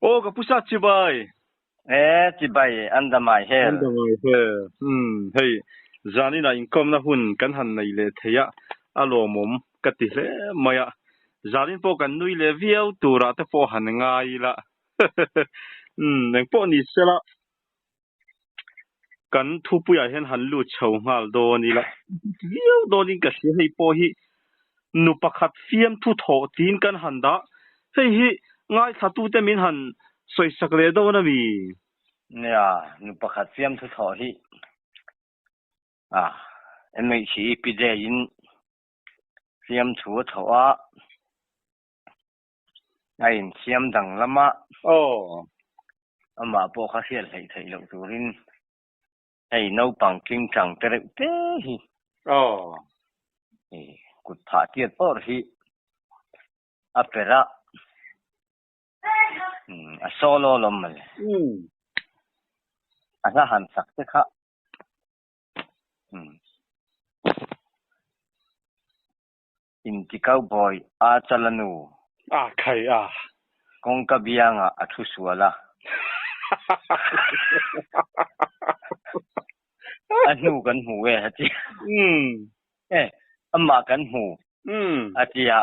Aw ka pu sa chibai. E chibai an damai hel. An damai hel. Umm hei zanin ah inkawmna hun kan han nei leh thei a, a lawmawm ka ti hle mai a. Zanin pawh kan nui leh viau turah te pawh han ngai ila. Umm engpawh ni sela kan thupuiah hian han lut chho nghal dawn ila. Viau dawnin ka hria hei pawh hi nu pakhat fiamthu thawh tiin kan han dah. Hei hi ngaithlatute min han sawisak leh dawn a mi? Nia, nu pakhat fiamthu thawh hi a MHE Pi Day-in fiamthu a thawh a. A insiam danglam a. Aw. Amah pawh kha hriat hleih theih loh turin hei naupang tlingtang te reuh te hi. Aw. Hei kut phah tiat awr hi a per a. A solo lawm mawle. A hla han sak te kha. Inti cowboy a chala nu. A khai a. Kawngka biangah a thu sual a. A hnu kan hmu e a ti. E, amah kan hmu a ti a.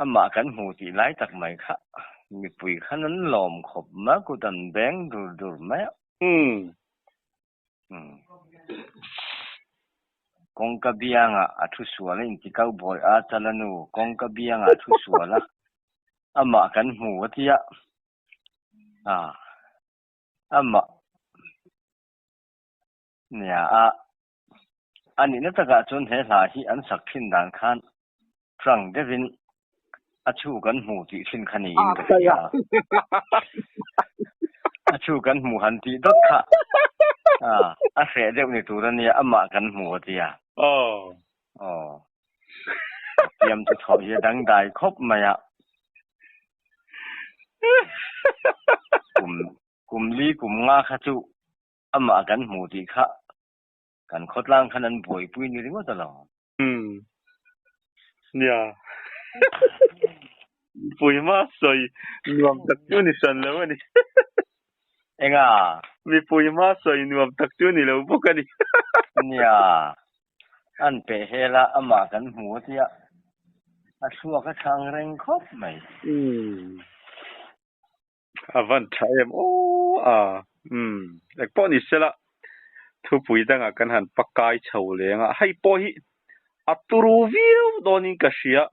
Amah kan hmu tih lai tak mai kha mipui khan an lawm khawp mai a, kut an beng dur dur mai a. Kawngka biangah a thu sual a inti cowboy a chala nu kawngka biangah a thu sual a amah kan hmu a tia a amah nia a a nihna takah chuan he hla hi an sak thin dan khan hrang deuhin a chhu kan hmu tih thin kha niin ka hria a, a chhu kan hmu han tih dawt kha a hreh deuh ni tur a nia, amah kan hmu a tia. Aw. Aw. Fiam chu chhoh hi a dangdai khawp mai a. Kum kum li kum nga kha chu amah kan hmu tih kha kan khawtlang khan an buaipui ni ringawt a lo. Umm. Nia. Mipui hma sawi nuam tak chu ni hran lo a ni. Enga? Mipui hma sawi nuam tak chu ni lo bawk a ni. Nia. An peh hel a, amah kan hmu a tia. A thluak a chhang reng khawp mai. Umm. A van tha em aw a. Umm. Engpawh ni sela thupui dangah kan han pakai chho leng a, hei pawh hi a turu viau dawnin ka hria.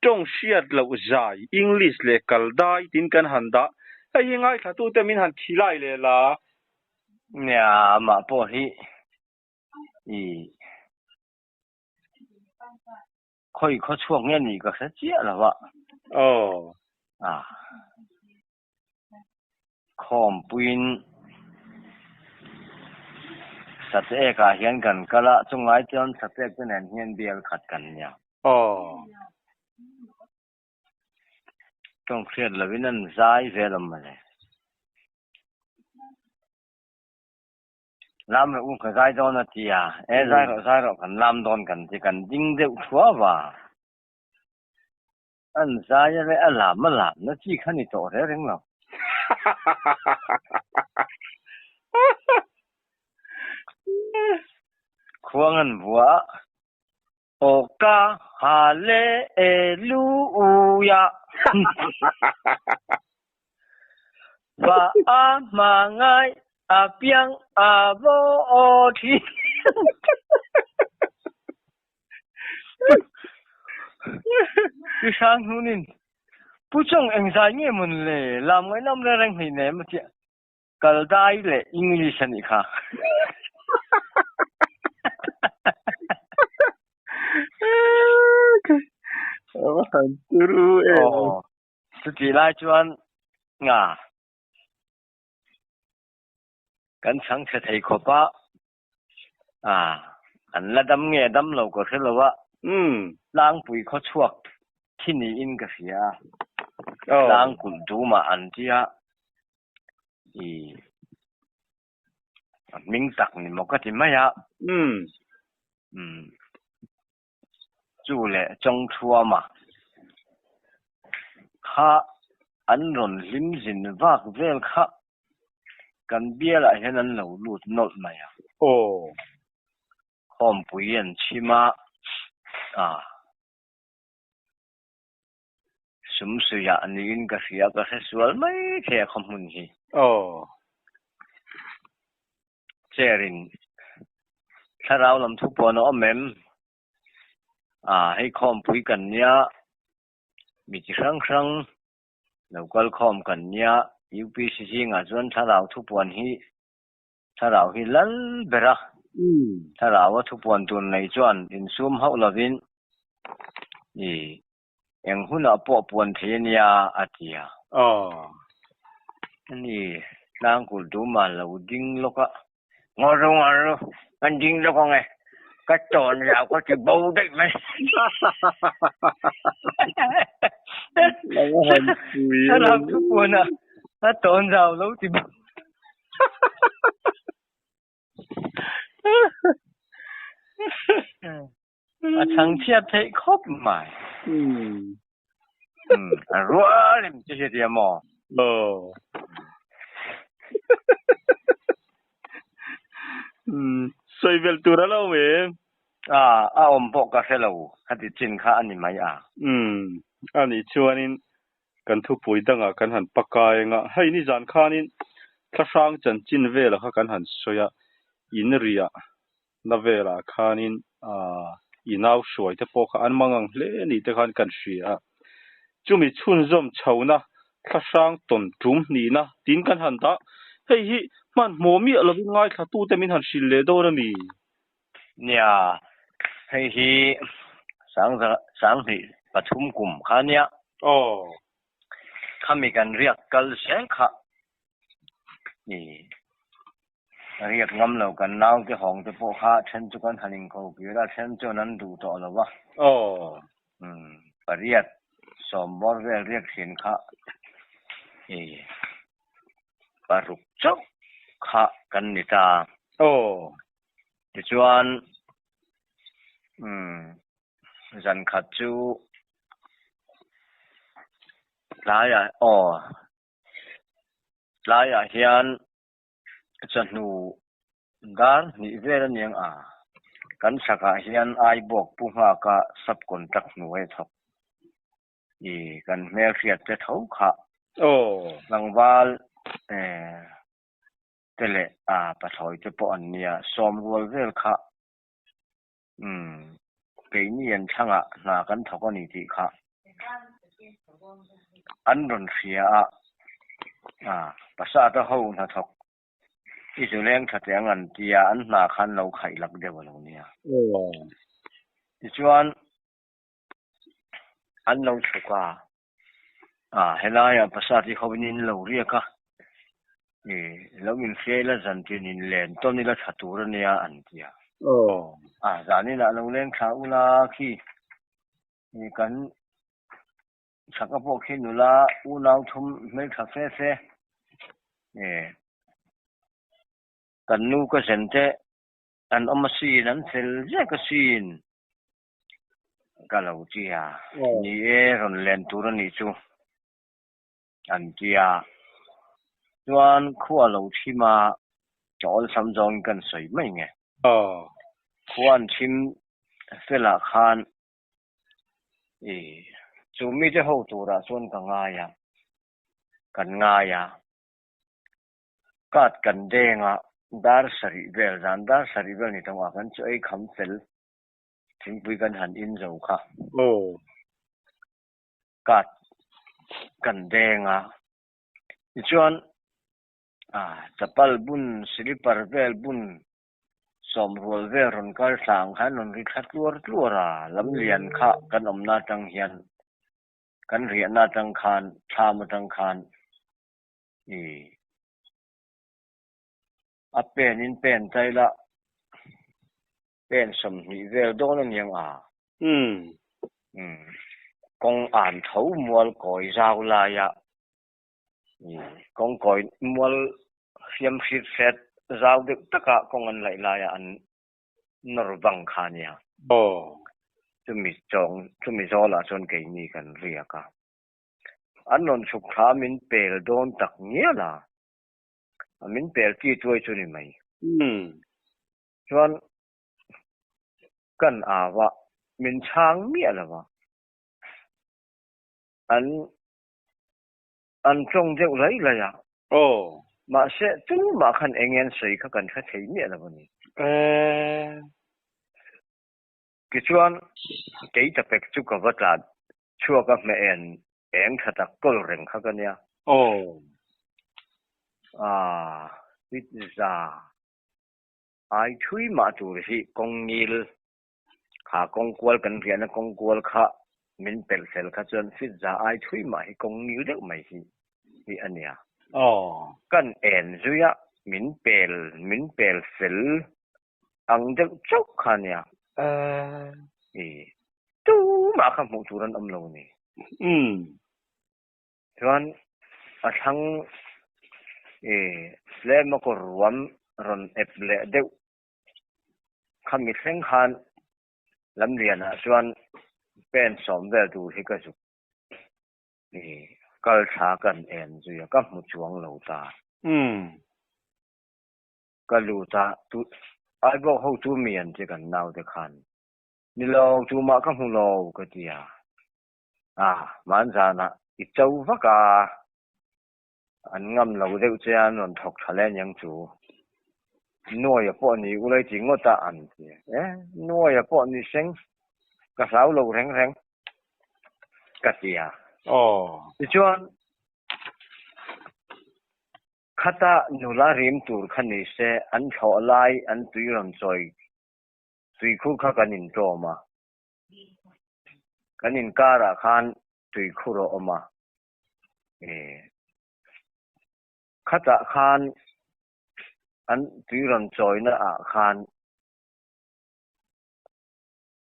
Tawng hriat loh zai English leh kal dai tin kan han dah. Hei hi ngaithlatute min han khilai leh la. Nia, amah pawh hi i Khawi khaw chhuak nge nih ka hre chiah lo a. Aw. A. Khawmpuiin Sateek ah hian kan kal a, chungai chuan Sateek te nen hian bial khat kan nia. Aw. Tawng hriat lovin an zai vel awm mawle. Lam rawh u ka zai dawn a ti a, e zai rawh zai rawh kan lam dawn kan ti kan ding deuh thuau a, an zai a leh a lam a lam na chi kha ni tawh reng reng lo. Khuang an vua a, aw ka ha le e lu u ya. Va a hma ngai a piang a vaw aw thin. Pi Hrang hnunin, Pu Chawng engzai nge mawn le, lam ngaihnawm reng reng hleih nem a tia. Kal dai leh English a nih kha. A va han turu em. Aw, chutih lai chuan nga kan chhang chhe thei khawp a, a an la dam nge dam lo ka hre lo a, tlangpui khaw chhuak khi niin ka hria a, tlang kulh dumah an tia. I a hming tak ni maw ka ti mai a. Umm. Umm. Chu leh Chawngthuama. Kha an rawn hlim zin vak vel kha kan bialah hian an lo lut nawlh mai a. Aw. Khawmpui an chhim a, ah. Sumsuiah niin ka hria, ka hre sual mai thei a khaw hmun hi. Aw. Chair in thlarau lam thu puan a awm em? Ah, hei khawmpui kan nia, mi chi hrang hrang lo kal khawm kan nia, UPC zingah chuan thlarau thu puan hi thlarau hi lal ber a, thlarau a thupuan tur nei chuan insum hauh lovin i eng hunah pawh puan thei a nia a ti a. Ani tlangkulh duma lo ding lawk a, Ngaw ru ngaw ru, kan ding lawk ang e, ka tawn zau ka ti bo daih mai. Thlarau thupuan a tawn zau lo ti bo. A chhang chhiat theih khawp mai. A rual em che hria tia maw? Aw. Sawi belh tur a lo awm em? A, a awm pawh ka hre lo. Khati chin kha a ni mai a. A nih chuanin Kan thupui dangah kan han pakai anga, hei nizan khanin thlahrang chanchin vela kha kan han sawi a, in riah na velah khanin aah i nau hruai te pawh kha an mang ang hle ni te khan kan hria a. Chumi chhunzawm chhona thlahrang tawn tum hnihna tin kan han dah, hei hi hmanhmawh miah lovin ngaithlatute min han hrilh leh dawn a mi? Nia, hei hi 2023 kum kha nia. Aw. Khami kan riak kal zel kha i riak ngam lo kan naute hawng te pawh kha then chu kan han inko kir a, then chuan an duh tawh lo a. Aw. Umm pariat sawm bawr vel riak thin kha i paruk chauh kha kan ni ta. Aw. Tichuan, umm, zan khat chu tlaiah, aw, tlaiah hian chawhnu dar hnih vel a niang a, kan chhakah hian Aibawk Pu Nghaka sub contract hnuai a thawk. I kan hmelhriat te tho kha. Aw. Tlangval, eh. te leh a pathlawi te pawh an nia, sawm rual vel kha umm keini an thlangah hna kan thawk a ni tih kha an rawn hria a, a pasata ho hnathawk i zu leng tha teh ang an tia, an hna kha an lo khaih lak deuh a lo nia. Tichuan an lo chhuk a. A helaiah Pasati hovin in lo riak a, i lo inhria ila zantin in len tawn ila tha tur a nia an ti a. A zaninah lo leng thla ula khi i kan chhaka pawh khi nula unau thum hmeltha fe fe e kan nu ka zen te an awm asin an fel zek asin. Ka lo ti a, ni e rawn len tur a nih chu an ti a, chuan khua lo thim a, ka awlsam zawngin kan sawi mai nge. Khua an thim felah khan i chu mite ho turah chuan ka ngai a, kan ngai a. Kat kan deng a, dar sarih vel, zan dar sarih vel ni tawng ah kan chu ei kham fel Thingpui kan han in zo kha. Aw. Kat kan deng a. Tichuan ah chapal bun slipper vel bun sawm rual vel rawn kal thla ang khan rawn ri thla tluar tluar a. Lamlian kha kan awmna atang hian kan riahna atang khan thlam atang khan i a pen in pen taila Pen 20 vel dawn a niang a. Umm. Umm. Kawng an tho mual kawi zau laia umm kawng kawi mual hriam hrit hret zau deuh taka kawng an laih laia an nawr vang kha a nia. Aw. Chumi chawng chumi zawlah chuan keini kan riak a. An rawn chhuk thla min pel dawn tak ngial a, min pel chi chuai chu ni mai. Chuan kan au a, min chhang miah lo a, an an tawng deuh lai lai a. Mahse tumah khan eng nge an sawi kha kan hre thei miah lo a ni. Tichuan kei ta pek chu ka va tlan chhuak a hmeh en eng tha tak kawl reng kha ka nia. Aaa pizza ai thui mah tur hi kawng ngil kha kawng kual kan riahna kawng kual kha min pelh fel kha chuan pizza ai thui mah hi kawng ngil deuh mai hi hi a nia. Kan en zui a min pel min pel fel ang deuh chauh kha nia. I tumah kha hmuh tur an awm lo ni. Chuan a thlang i tlem a kawr ruam rawn ep leh deuh kha mi thleng khan Lamlianah chuan pen sawm vel tur hi ka zuk i kal thla kan en zui a, ka hmu chuang lo ta. Ka lut a, tu Aibawk ho chu mi an che kan naute khan, Ni lo, tumah ka hmu lo ka ti a. A, hmanzanah i cho vak a, an ngam lo deuh che a, an rawn thawk tha le aniang chu. Nuaia pawh ni ulai ti ngawt a an ti. E, Nuaia pawh ni seng, ka hlau lo reng reng ka ti a. Tichuan, Khata nula rim tur kha ni se, an thlawh lai an tui rawn chawi tuikhur kha kan inṭawm a. Kan inkarah khan tuikhur a awm a. Khatah khan an tui rawn chawina ah khan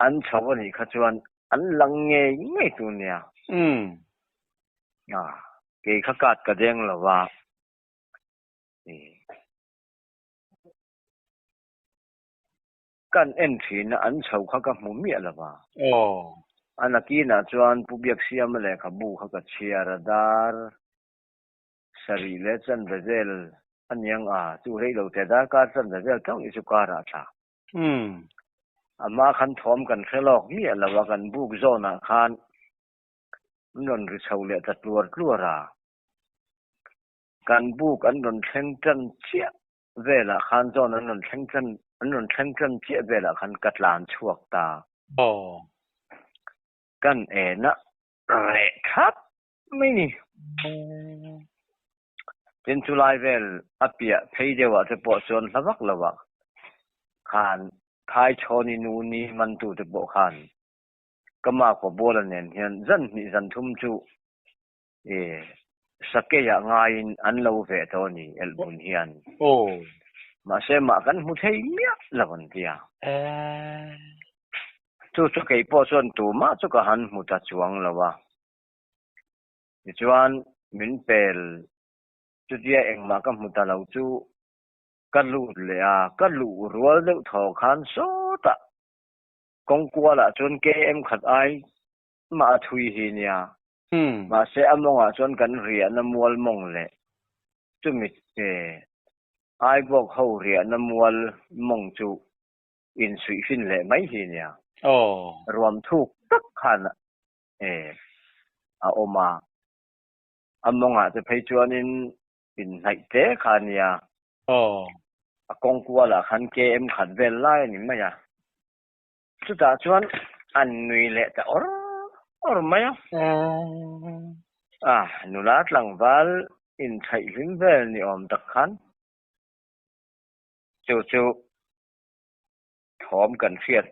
an chho a nih kha chuan an lang ngei ngei tur nia. Kei kha kat ka deng lo va. Kan en thin a, an chho kha ka hmu miah lo va. A nakinah chuan Pu Biaksiama lehkhabu kha ka chhiar a, dar sarih leh chanve vel a niang a, chu rei lo teh darkar chanve vel chauh ni chu karah tla. Amah khan thawm kan hre lawk miah lo a, kan buk zawnah khan an rawn ri chho leh ta tluar tluar a. Kan buk an rawn thleng tan chiah velah khan zawn an rawn thleng tan an rawn thleng tan chiah velah khan ka tlan chhuak ta. Kan en a reh thlap mai ni. Tin chulai vel a piah phei deuhah te pawh chuan hla vak lovah khan Thaichhawni nu ni mantu te pawh khan ka makua buala nen hian zan hnih zan thum chu i sakeiah ngaiin an lo veh tawh a ni elhbun hian. Mahse mah kan hmu thei miah lo an ti a. Chu chu kei pawh chuan tumah chu ka han hmu ta chuang lo a. Tichuan min pel chutia engmah ka hmu ta lo chu ka lut leh a, ka luh rual deuh thaw khan sawtah kawng kualah chuan KM khat ai mah a thui hi nia. Mahse a mawngah chuan kan riahna mual mawng leh chumi Aibawk ho riahna mual mawng chu insuihfin leh mai hi nia. Ruam thuk tak khan a awm a, a mawngah te phei chuanin inhnaih te kha a nia. A kawng kualah khan KM khat vel lai a ni mai a. Chutah chuan an nui leh ta awr awr mai a. A, nula tlangval inchhaih hlim vel ni awm tak khan chu chu thawm kan hriat.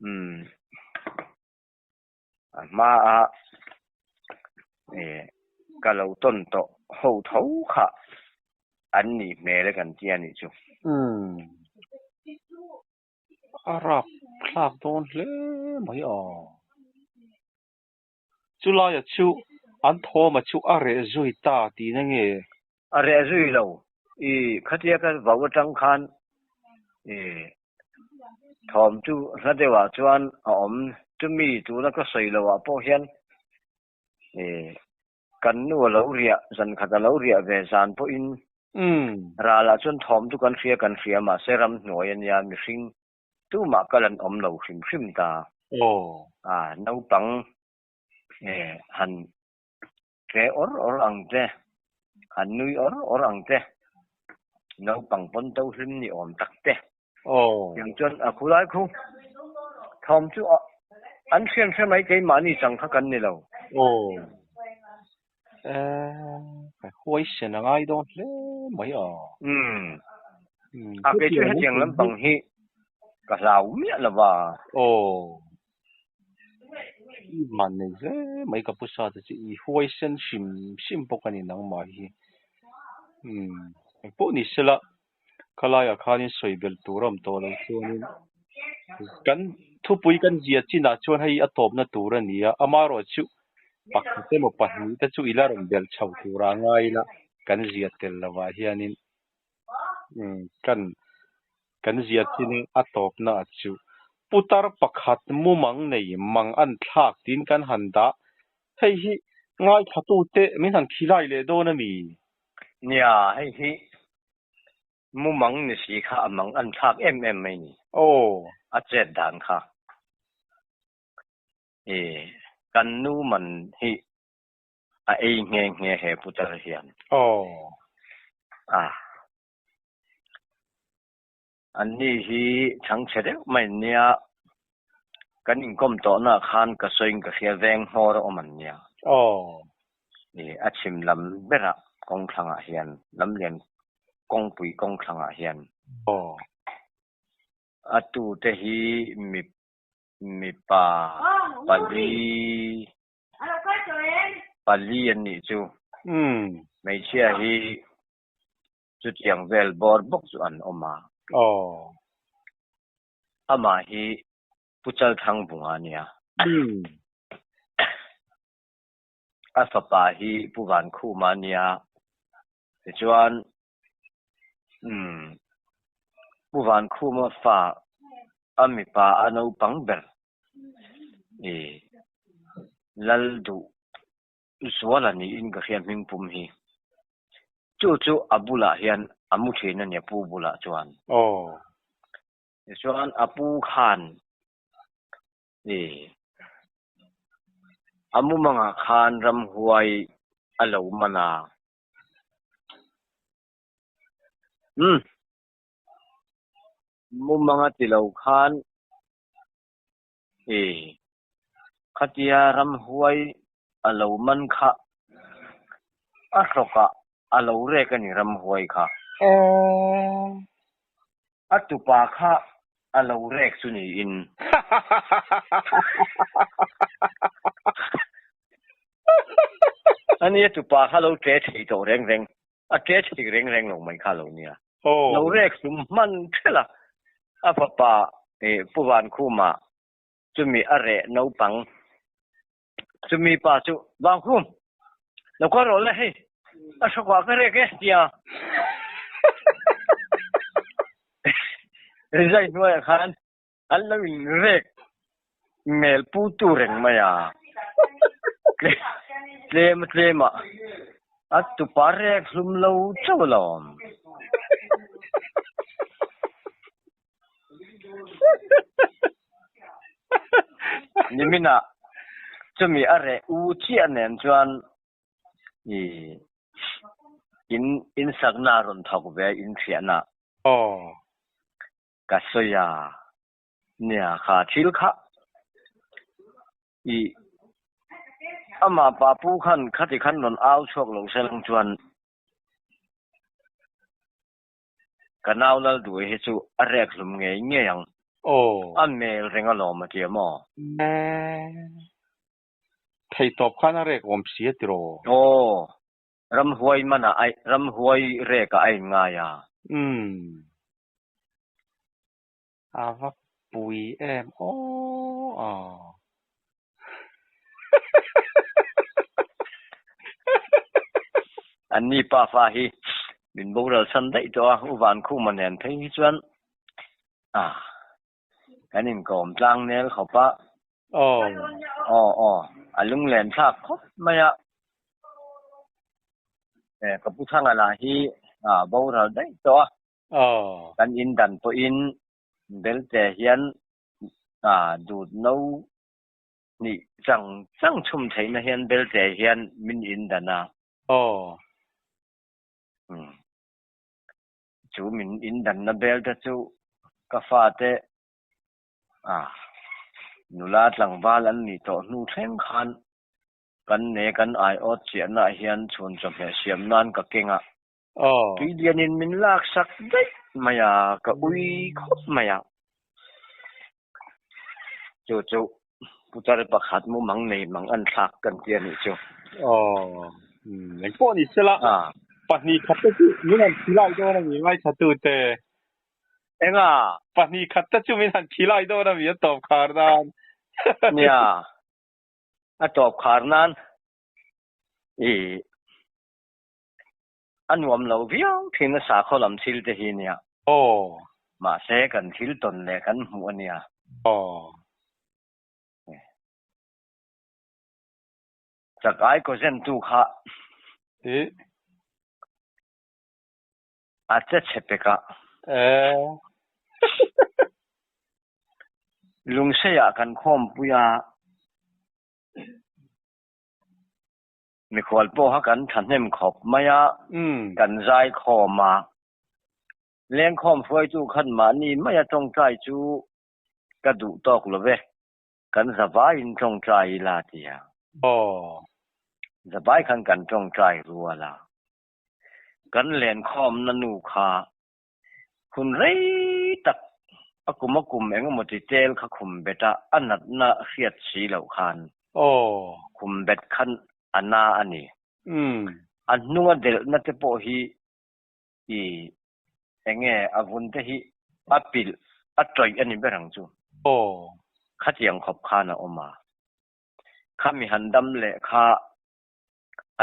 Umm a hma a eh ka lo tawn tawh ho tho kha an nih hmel e kan ti a nih chu. Umm a rap thlak dawn hle mai aw. Chulaia chu an thawma chu a reh zui ta tihna nge? A reh zui lo. I khatia ka vau atang khan i thawm chu hla deuhah chuan a awm. Chumi tuna ka sawi loh ah pawh hian. Kan nu a lo riah, zan khat a lo riah ve zan pawhin ralah chuan thawm chu kan hria kan hria mahse ramhnuai a nia mihring tumah kal an awm lo hrim hrim ta. Naupang han tle awr awr ang che, han nui awr awr ang che, naupang pawn to hlim ni awm tak te. Tiang chuan a khulai khu thawm chu an hrian hre mai keimahni chang kha kan ni lo. Aw. Eh, huaisen a ngai dawn hle mai a. Umm. A kei chu hetiang lampang hi ka hlau miah lo va. Aw. I van nei hle mai ka pu sa te chu i huaisen hrim hrim bawk a ni nangmah hi. Umm. Engpawh ni sela Khalaiah khanin sawi belh tur a awm tawh lo chuanin kan thupui kan zia chinah chuan hei a tawpna tur a ni a, amaherawh chu pakhat emaw pahnih te chu i la rawn belh chho tura ngai ila kan zia tel lovah hianin kan kan zia china a tawpna a chu putar pakhat mumang nei mang an thlak tiin kan han dah hei hi ngaithlatute min han khilai leh dawn a mi? Nia, hei hi Mumang ni si kha a mang an thlak em em mai ni. Aw. A chet dan kha. I kan nu man hi a ei nghe nghe he putar hian. Aw. A. An ni hi chhangchhe deuh mai an nia. Kan inkawm tawhna khan ka sawiin ka hria veng hmawr a awm an nia. Aw. I a chhim lam berah kawngthlangah hian lamlian kawngpui kawngthlangah hian. Aw. A tute hi mi mipa pali pali an nih chu. Umm. Hmeichhia hi chutiang vel bawr bawk chu an awm a. Aw. Amah hi Pu Chalthangbunga a nia. A fapa hi Pu Vankhuma a nia. Tichuan, umm, Pu Vankhuma fa a mipa a naupang ber i Lalduh Zuala niin ka hria hming pum hi. Chu chu a bulah hian a mu thin a nia pu bulah chuan. Aw. Tichuan a pu khan i a mumangah khan ramhuai a lo man a. Umm. Mumanga ti lo khan i khatia ramhuai a lo man kha a hrawkah a lo rek a ni ramhuai kha. A tupa kha a lo rek chu niin. A nia tupa kha lo ṭe thei tawh reng reng, a ṭe thei reng reng lo mai kha lo nia. Lo rek sum hman ṭhelh a, a fapa Pu Vankhuma chumi a reh naupang chumi pa chu Vankhum lo kal rawh le hei a hrawkah ka rek e tia rizai hnuaiah khan an lo in rek mel pu tu reng mai a tlem a tlem a a tupa rek hlum lo chauh alawm. Niminah chumi a reh u chiah nen chuan i in insakna a rawn thawk ve a inhriahna. Aw. Ka sawi a, nia kha thil kha i amah papu khan khati khan rawn au chhuak lo se lang chuan Ka nau Lalduai hi chu a rek hlum ngei ngei ang. Aw. A mel reng alawm a ti a maw? Thei tawp khan a rek awm si a ti raw? Aw. Ramhuai manah ai, ramhuai rekah a inngai a. Umm. A va pui em aw a. An ni pa fa hi min boral san daih tawh a, U Vankhuma nen phei hi chuan ah kan inkawm tlang nel khawp a. Aw. Aw aw. A lunglen thlak khawp mai a. Ka pu Thanga lah hi boral daih tawh a. Kan in dan pawhin belte hian dut no hnih chang chang chhum theihna hian belte hian min in dan a. Chu min in danna belte chu ka fate nula tlangval an nih tawh hnu thleng khan kan ne kan aiawt chiahnaah hian chhun chawhmeh siam nan ka keng a. Tui lianin min laksak daih mai a, ka ui khawp mai a. Chu chu putar pakhat mumang nei mang an thlak kan ti a nih chu. Aw, engpawh ni sela, pahnih khat te chu min han khilai dawn a ni ngaithlatute. Enga? Pahnih khat te chu min han khilai dawn a mi a tawp khar nan. Nia, a tawp khar nan i a nuam lo viau thin a sakhaw lam thil te hi nia. Aw. Mahse kan thil tawn leh kan hmuh a nia. Aw. Chak ai kaw zen tu kha. I. A che chhe pek a. Ee. Lungseiah kan khawmpui a. Mikhual pawha kan thahnem khawp mai a, kan zai khawm a. Lengkhawm hruaitu khan mahni maia tawngtai chu ka duh tawk lo ve, kan zavaiin tawngtai ila a ti a. Zavai khan kan tawngtai rual a. Kan lenkhawmna nu kha hun rei tak a kum a kum engemaw ti tel kha khum bet a, a natna hriat si loh khan khum bet khan a na a ni. A hnunga delhna te pawh hi i enge a vun te hi a pilh a tawih a ni ber ang chu. Khatiang khawp khan a awm a. Khami han dam leh kha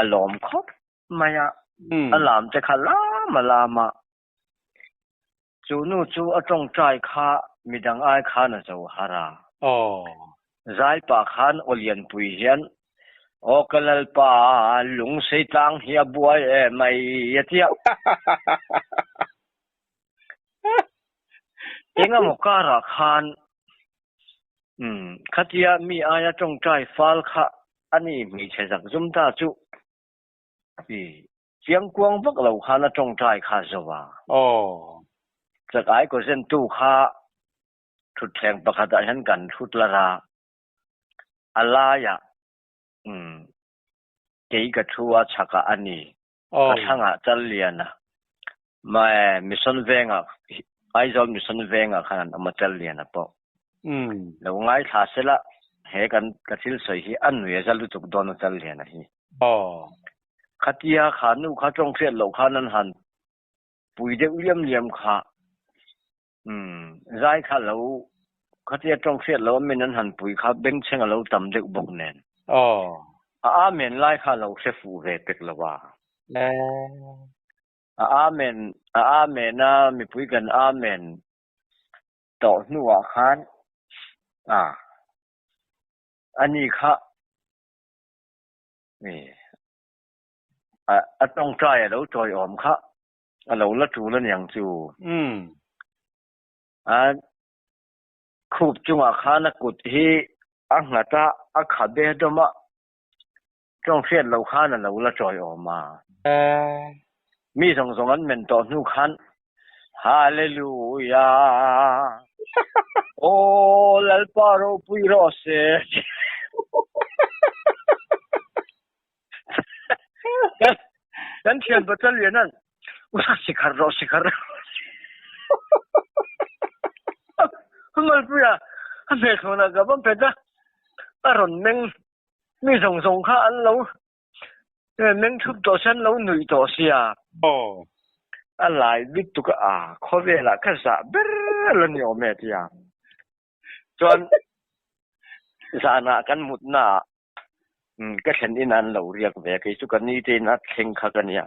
a lawm khawp mai a, a lam te kha lam a lam a. Chu nu chu a tawngtai kha midang ai khan a zo har a. Zai pah khan aw lianpui hian, Aw ka Lalpa, lungsei tlang hi a buai em mai a ti a. Engemaw karah khan khatia mi aia tawngtai fal kha a ni hmeichhe zak zum ta chu i chiangkuang vak lo khan a tawngtai kha zo a. Chak ai kaw zentu kha thutthleng pakhatah hian kan thut lar a, a laiah kei ka thu a chhakah a ni, ka thlangah Challiana, Mission Vengah, Aizawl Mission Vengah khan an awm a Challiana pawh. Lo ngaithla sela he kan ka thil sawi hi a nui a za lutuk dawn a Challiana hi. Khatia kha nu kha tawng hriat loh khan an han pui deuh liam liam kha zai kha lo khatia tawng hriat loh a min an han pui kha bengchheng a lo tam deuh bawk nen. A amen lai kha lo hre fuh ve pek lo a. A amen a amen a mipui kan amen tawh hnuah khan a ani kha a tawngtai a lo tawiawm kha a lo la tul aniang chu. A khup chungah khan a kut hi a nghat a, a khabe dawm a, tawng hriat loh khan a lo la tawiawm a. Mi zawng zawng an men tawh hnu khan Hallelujah! Aw Lalpa ropui rawh se! Kan thian Patel lian an usa sikhar rawh sikhar rawh. Malpuia a hmelthawnah ka va pet a, a rawn meng mi zawng zawng kha an lo meng thup tawh se an lo nuih tawh sia. A lai lutuk a, khawvelah ka zah ber la ni awm e a ti a. Chuan zanah kan mutnaah ka thlen in an lo riak ve kei chu ka ni te in a thleng kha ka nia.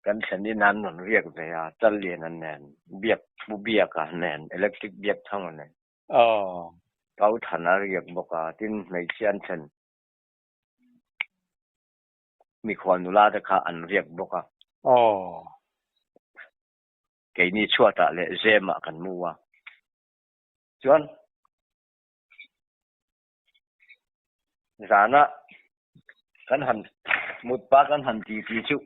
Kan thlen in an rawn riak ve a, Challiana nen, biak pu biaka nen, electric biak thanga nen. Kau Thana riak bawk a, tin hmeichhia an thlen mikhual nula te kha an riak bawk a. Aw. Keini chhuatah leh zemah kan mu a. Chuan zana kan han mut pa kan han ti ti chu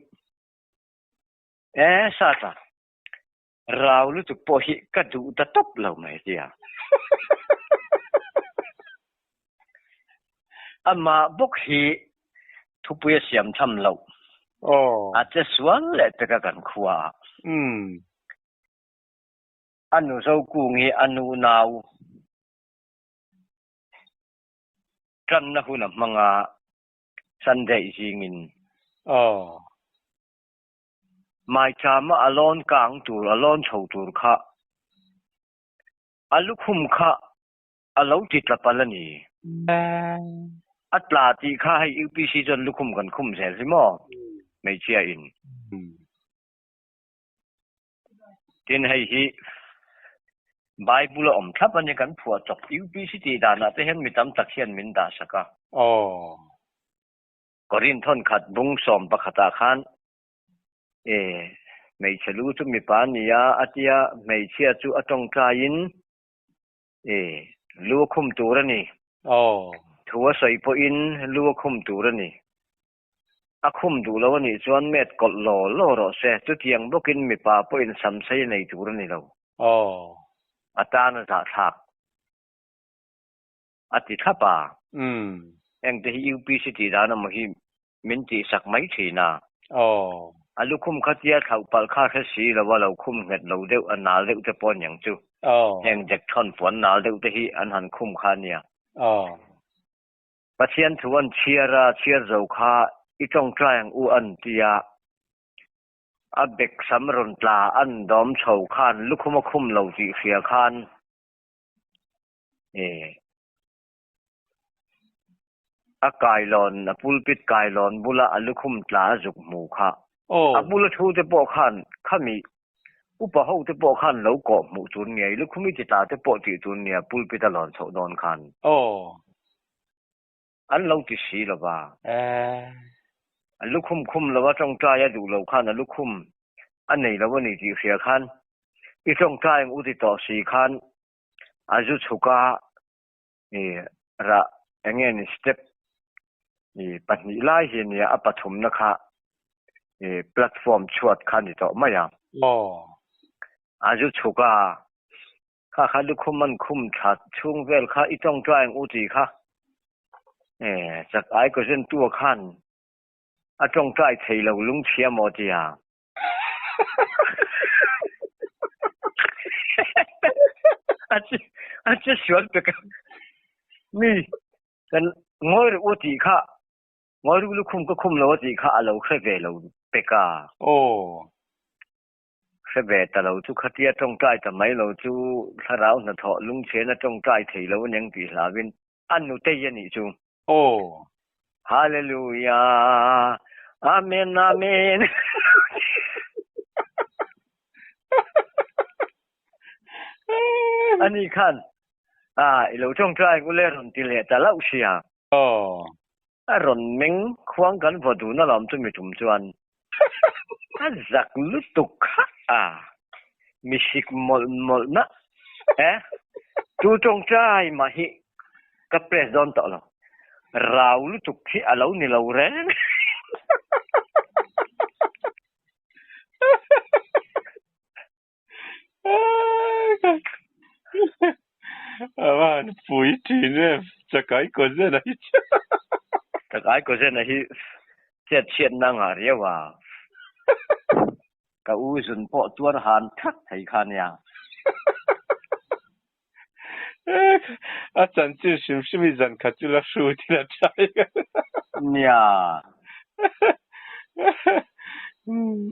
e sata rau lutuk pawh hi ka duh ta tawp lo mai tia. Amah bawk hi thupui a siam tham loh. Aw. A che sual leh pek a kan khua ah. Umm. A nu Zokung hi a nu nau tanna hun a hmang a, Sunday zingin. Aw. Maichama a lawn kang tur, a lawn chho tur kha a lukhum kha a lo ti tla palh a ni. A tla tih kha hei UPC chuan lukhum kan khum zel hi maw hmeichhia in. Tin hei hi Bible a awm thlap a ni kan phuah chawp UPC tih danah te hian mi tam tak hian min dah sak a. Aw. Korinth thawnkhat bung 11ah khan e hmeichhe lu chu mipa a ni a, a tia hmeichhia chu a tawngtaiin E, lu a khum tur a ni. Aw. Thu a sawi pawhin lu a khum tur a ni. A khum duh lo a nih chuan met kawlh law law rawh se. Chutiang bawkin mipa pawhin samsei a nei tur a ni lo. Aw. A tan a zahthlak. A ti thlap a. Umm. Engte hi UPC tih dan emaw hi min tihsak mai thin a. Aw. A lukhum kha tia thlauh palh kha hre si lo a, lo khum nghet lo deuh, a nal deuh te pawh aniang chu. Aw. Heng Jackson puan nal deuh te hi an han khum kha ania. Aw. Pathian thu an chhiar a, chhiar zo kha i tawngtai ang u an ti a, a bek sam rawn tla an dawm chho khan lukhum a khum lo tih hria khan e. A kailawn, a pulpit kailawn bula a lukhum tla a zuk hmu kha. A bula thu te pawh khan khami upa ho te pawh khan lo kawh hmuh tun ngei, lukhum i ti tla te pawh tih tun nia pulpit a lawn chhoh dawn khan. An lo ti si lo va. A lukhum khum lo a tawngtai a duh lo khan a lukhum a nei lo a ni tih hria khan i tawngtai ang u ti tawh si khan a zu chhuk a. I rah enge ni step i pahnih lai hi ania a pathumna kha i platform chhuat kha ni tawh mai a. Aw. A zu chhuk a, kha kha lukhum an khum tha chhung vel kha i tawngtai ang u tih kha e chak ai ko zen tu a khan a tawngtai thei lo lungchhia maw tia. A che sual pek a. Mi kan ngawi reuh u tih kha ngawi reuh lukhum ka khum lo a tih kha a lo hre ve lo pek a. Aw. Hre ve ta lo chu khatia tawngtai ta mai lo chu thlarau hnathawh lungchhen a tawngtai thei lo aniang tih hlauin a nutei a nih chu. Aw. Hallelujah. Amen Amen. Ani khan a i lo tawngtai ngu le rawn ti leh ta loh sia. Aw. A rawn meng khuang kan vaw dun alawm chu mi tum chuan. A zak lutuk kha a. Mi sik mawlh mawlh na. Eh? Tu tawngtai mah hi ka press dawn tawh lo. Rau lutuk hi a lo ni lo reng. A van pui thin em, chakai kawzen a hi chu. Chakai kawzen a hi chet chhiatna ngah riau a. Ka u zun pawh tuar han thak thei kha nia. A chanchin hrim hrim hi zan khat chu la hru thin a tha i. Nia.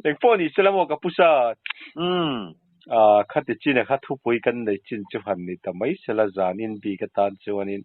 Eng pawh ni se la maw ka pu sat. Umm. Ah khati chin a kha thupui kan nei chin chu han ni ta mai se la zan in bik atan chuanin.